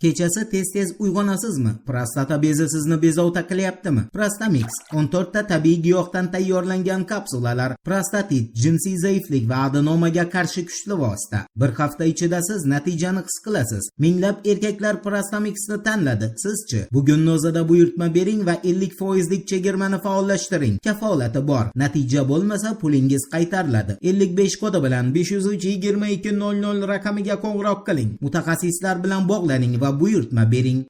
Kechasi tez-tez uyg'onasizmi? Prostata bezi sizni bezovta qilyaptimi? Prostamix 14 ta tabiiy giyohdan tayyorlangan kapsulalar prostatit, jinsiy zaiflik va adenomaga qarshi kuchli vosita. Bir hafta ichida siz natijani his qilasiz. Minglab erkaklar Prostamixni tanladi. Sizchi? Bugun o'zida buyurtma bering va 50 lik chegirmani faollashtiring. Kafolati bor. Natija bo'lmasa, pulingiz qaytariladi. 55 kodi bilan 503 22 00 raqamiga qo'ng'iroq qiling. Mutaxassislar bilan bog'laning va buyurtma bering.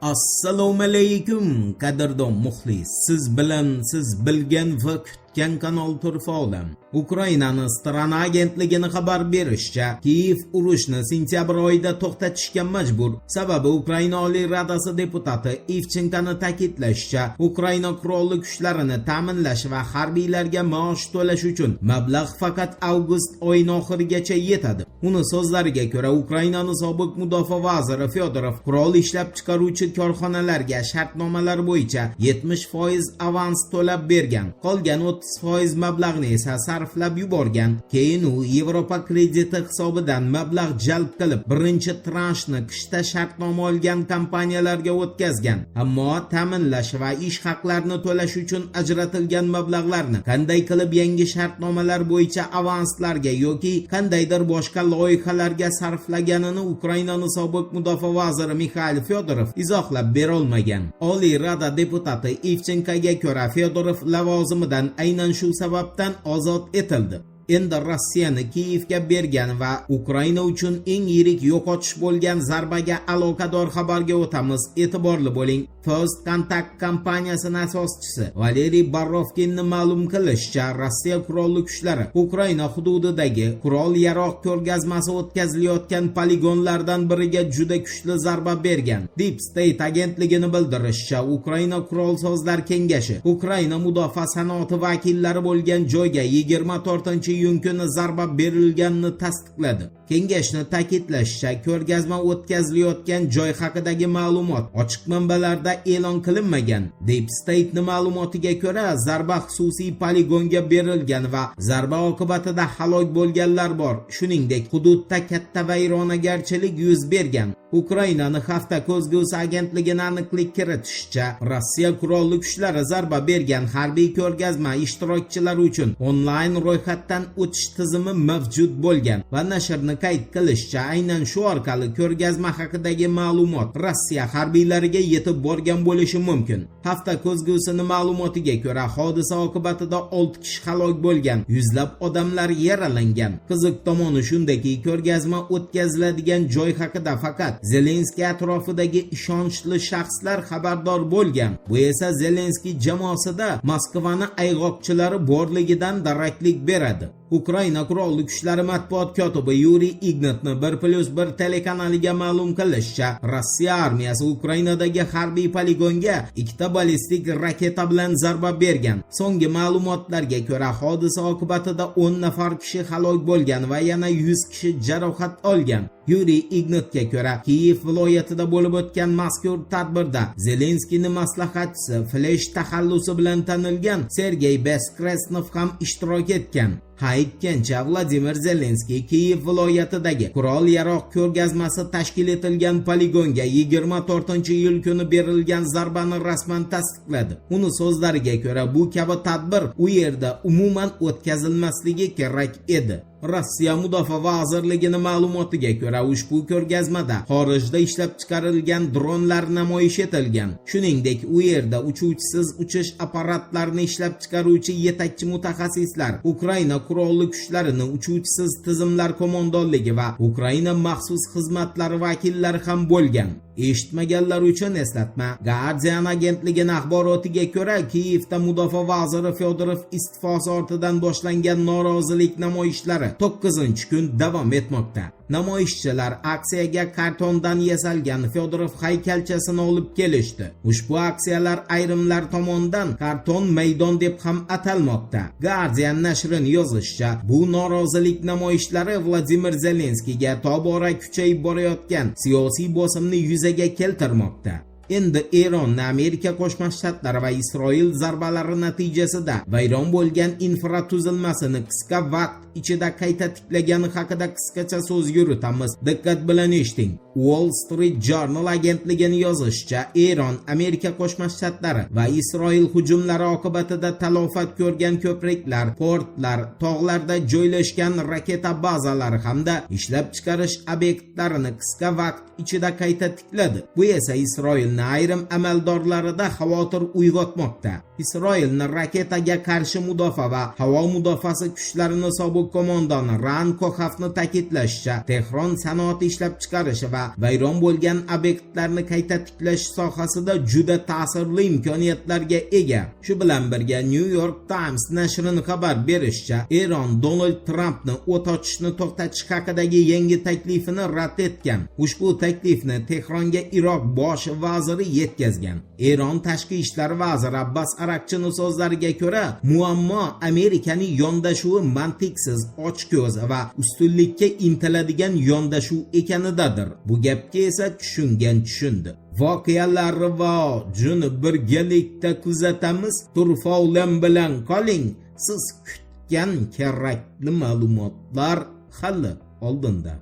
Assalomu alaykum, qadrdon muxlis. Siz bilan siz bilgan va kutgan kanal Turfa olam. Ukrainani Strana agentligini xabar berishicha, Kiyev urushni sentyabr oyida to'xtatishga majbur. Sababi, Ukraina Oliy Radasi deputati Ivchenkoni ta'kidlashicha, Ukraina qurolli kuchlarini ta'minlash va harbiylarga maosh to'lash uchun mablag' faqat avgust oyining oxirigacha yetadi. Uni so'zlariga ko'ra, Ukrainani sobiq mudofaa vaziri Fyodorov qurol ishlab chiqaruvchi korxonalarga shartnomalar bo'yicha 70% avans to'lab bergan. Qolgan 30% mablag'ni esa sarflab yuborgan. Keyin u Yevropa krediti hisobidan mablag' jalb qilib, birinchi transhni qishda shartnoma olgan kompaniyalarga o'tkazgan. Ammo ta'minlash va ish haqlarini to'lash uchun ajratilgan mablag'larni qanday qilib yangi shartnomalar bo'yicha avanslarga yoki qandaydir boshqa loyihalarga sarflaganini Ukrainani sobiq mudofaa vaziri Mixail Fyodorov izohlab berolmagan. Oliy Rada deputati Ivchenkoga ko'ra, Fyodorov lavozimidan aynan shu sababdan ozod etildi. Endi Rossiyani Kiyevga bergan va Ukraina uchun eng yirik yo'qotish bo'lgan zarbaga aloqador xabarga o'tamiz. E'tiborli bo'ling. First Contact kompaniyasining asoschisi Valeriy Borovkinni ma'lum qilishicha, Rossiya qurolli kuchlari Ukraina hududidagi qurol-yarog' ko'rgazmasi o'tkazilayotgan poligonlardan biriga juda kuchli zarba bergan. Deep State agentligini bildirishicha, Ukraina qurolsozlar kengashi Ukraina mudofaa sanoati vakillari bo'lgan joyga 24-iyun kuni zarba berilganini tasdiqladi. Kengashni ta'kidlashicha, ko'rgazma o'tkazilayotgan joy haqidagi ma'lumot ochiq manbalarda e'lon qilinmagan. Deep State'ni ma'lumotiga ko'ra, zarba xususiy poligonga berilgan va zarba oqibatida halok bo'lganlar bor. Shuningdek, hududda katta vayronagarchilik yuz bergan. Ukrainani Hafta ko'zgusi agentligini aniqlik kiritishicha, Rossiya qurolli kuchlari zarba bergan harbiy ko'rgazma ishtirokchilari uchun onlayn ro'yxatdan o'tish tizimi mavjud bo'lgan va nashrni qayd qilishicha, aynan shu orqali ko'rgazma haqidagi ma'lumot Rossiya harbiylariga yetib borgan bo'lishi mumkin. Hafta ko'zgusini ma'lumotiga ko'ra, hodisa oqibatida 6 kishi halok bo'lgan, yuzlab odamlar yaralangan. Qiziq tomoni shundaki, ko'rgazma o'tkaziladigan joy haqida faqat Zelenskiy atrofidagi ishonchli shaxslar xabardor bo'lgan. Bu esa Zelenskiy jamoasida Moskvani ayg'oqchilari borligidan daraklik beradi. Ukraina qurolli kuchlari matbuot kotibi Yuriy Ignatni 1+1 telekanaliga ma'lum qilishicha, Rossiya armiyasi Ukrainadagi harbiy poligonga ikkita ballistik raketa bilan zarba bergan. So'nggi ma'lumotlarga ko'ra, hodisa oqibatida 10 nafar kishi halok bo'lgan va yana 100 kishi jarohat olgan. Yuriy Ignatga ko'ra, Kiyev viloyatida bo'lib o'tgan mazkur tadbirda Zelenskiyning maslahatchisi, Flesh taxallusi bilan tanilgan Sergey Beskrestnov ham ishtirok etgan. Ha aytgancha, Vladimir Zelenskiy Kiyev viloyatidagi qurol-yarog' ko'rgazmasi tashkil etilgan poligonga 24-iyul kuni berilgan zarbani rasman tasdiqladi. Uni so'zlariga ko'ra, bu kabi tadbir u yerda umuman o'tkazilmasligi kerak edi. Rossiya Mudofaa vazirligining ma'lumotiga ko'ra, ushbu ko'rgazmada xorijda ishlab chiqarilgan dronlar namoyish etilgan. Shuningdek, u yerda uchuvchisiz uchish apparatlarini ishlab chiqaruvchi yetakchi mutaxassislar, Ukraina qurolli kuchlarini uchuvchisiz tizimlar qo'mondonligi va Ukraina maxsus xizmatlari vakillari ham bo'lgan. Eshitmaganlar uchun eslatma. Guardian agentligining axborotiga ko'ra, Kiyevda mudofaa vaziri Fyodorov iste'fosi ortidan boshlangan norozilik namoyishlari 9-kun davom etmoqda. Namoyishchilar aksiyaga kartondan yasalgan Fyodorov haykalchasini olib kelishdi. Ushbu aksiyalar ayrimlar tomonidan "Karton maydon" deb ham atalmoqda. Guardian nashrining yozishicha, bu norozilik namoyishlari Vladimir Zelenskiyga tobora kuchayib borayotgan siyosiy bosimni yuzaga keltirmoqda. Endi Eronni Amerika Qo'shma Shtatlari va Isroil zarbalari natijasida vayron bo'lgan infratuzilmasini qisqa vaqt ichida qayta tiklagani haqida qisqacha so'z yuritamiz. Diqqat bilan eshiting. Wall Street Journal agentligini yozishicha, Eron Amerika Qo'shma Shtatlari va Isroil hujumlari oqibatida talofat ko'rgan ko'priklar, portlar, tog'larda joylashgan raketa bazalari hamda ishlab chiqarish obyektlarini qisqa vaqt ichida qayta tikladi. Bu esa Isroilni ayrim amaldorlarida xavotir uyg'otmoqda. Isroilni raketaga qarshi mudofaa va havo mudofaasi kuchlarini sobiq qo'mondoni Ran Koxavni ta'kidlashicha, Tehron sanoat ishlab chiqarishi va vayron bo'lgan obyektlarni qayta tiklash sohasida juda ta'sirli imkoniyatlarga ega. Shu bilan birga, New York Times nashrining xabar berishicha, Eron Donald Trampni o't ochishni to'xtatish haqidagi yangi taklifini rad etgan. Ushbu taklifni Tehronga Iroq bosh vaziri yetkazgan. Eron tashqi ishlar vaziri Abbas Araqchini so'zlariga ko'ra, muammo Amerikaning yondashuvi mantiqsiz, ochko'z va ustunlikka intiladigan yondashuv ekanidadir. Bu gapga esa tushungan tushundi. Voqealar rivojini birgalikda kuzatamiz. Turfa Olam bilan qoling. Siz kutgan kerakli ma'lumotlar hali oldinda.